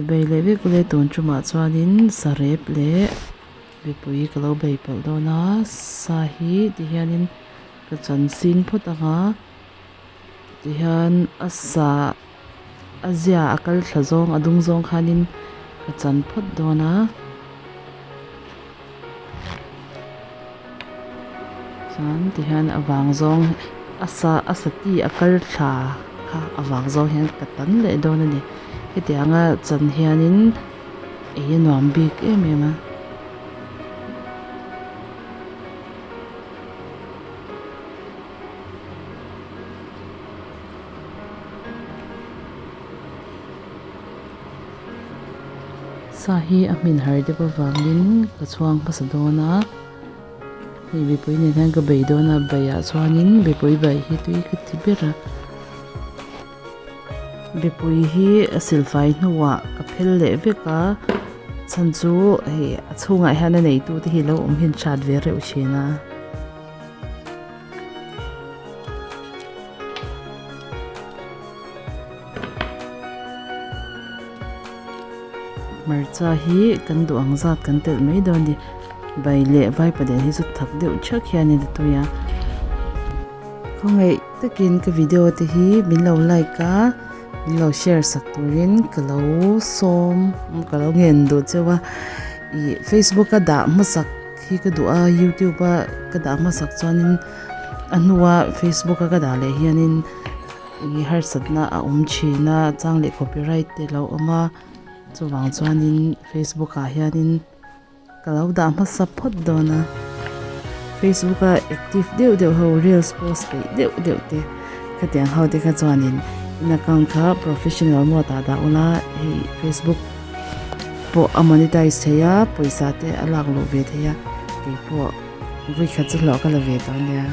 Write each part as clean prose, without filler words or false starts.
Chibai leh vek ule tun tumah chuanin sarep leh mipui ka lo bei palh dawn a sa hi tihianin ka chan sin phawt ang a tihian a sa a zia a kal thla zawng a dung zawng khanin ka chan phawt dawn a. Chuan tihian a vang zawng a sa a sa ti a kal thla kha a vang zawng hian ka tan leh dawn a ni hetianga chan hianin ei a nuam bik em em a. Sa hi a hmin har deuh avangin ka chhuang hmasa dawn a hei mipui nen hian ka bei dawn a beiah chuanin mipui bai hi tui ka ti ber a mipui hi a silfai hnuah ka phel leh vek a chhan chu hei a chhungah hian a neitu te hi lo awm hi an hrat ve reuh thin a. Hmarcha hi kan duh ang zat kan telh mai dawn a ni bai leh vaipaden hi chu thak deuh thak hianin a tui a khawngaih takin ka video te hi min lo like a min lo share sak turin ka lo sawm ka lo ngen duh cheu a ih facebook a dah hmasak hi ka duh a youtube a ka dah hmasak chuanin a hnua facebook a ka dah leh hianin ih harsatna a awm thin a chang leh copyright te a lo awm a chuvang chuanin facebook ah hianin ka lo dah hmasa phawt dawn a facebook a active deuh deuh ho reels post peih deuh deuh te khatiang ho te kha chuanin in account kha professional mode ah dah ula hei facebook pawh a monetize thei a pawisa te a lak luh ve thei a keipawh vawikhat chu hlawh ka la ve tawh ania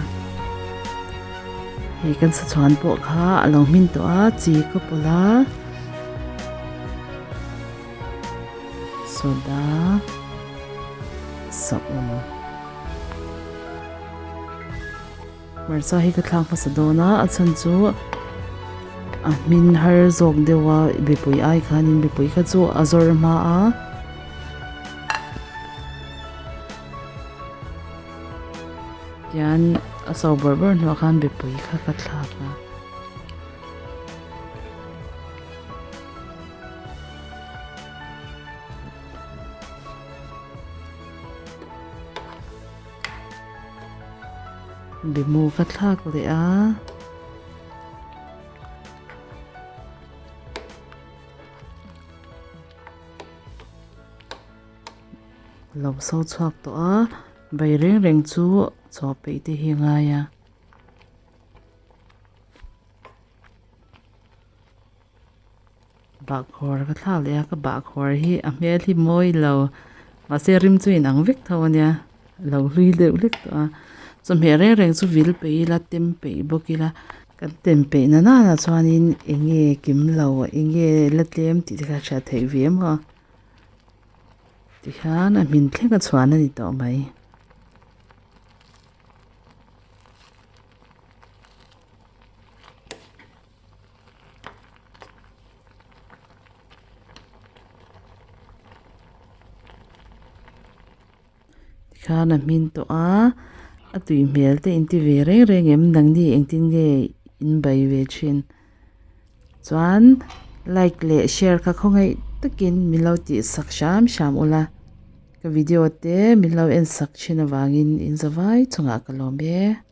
hei kan sachuan pawh kha a lo hmin tawh a chi ka pawlh a soda saum hmarcha hi ka thlak hmasa dawn a a chhan chu a hmin har zawk deuh a mipui ai khanin mipui kha chu a zawr hma a. Tian a so bawrh bawrh hnuah khan mipui kha ka thlak a. Bimu ka thlak leh a. Lo so chhuak tawh a bai reng reng chu chaw peih te hi a ngai a. Bahkhawr ka thlak leh a ka bahkhawr hi a hmel hi mawi lo mahse rim chu inang vek tho ania lo hlui deuh hlek tawh a chawhmeh reng reng chu vil peih ila tem peih bawk ila kan tem peih na nana chuanin eng nge kim lo eng nge la tlem tih te kha a hriat theih ve maw tihian a hmin thleng a chhuan a ni tawh mai. Tikhan a hmin tawh a a tui hmel te inti ve reng reng em nangni engtin nge in bai ve thin chuan like leh share kha khawngaih takin min lo tih sak hram hram ula ka video te min lo en sak thin avangin in zavai chungah ka lawm e.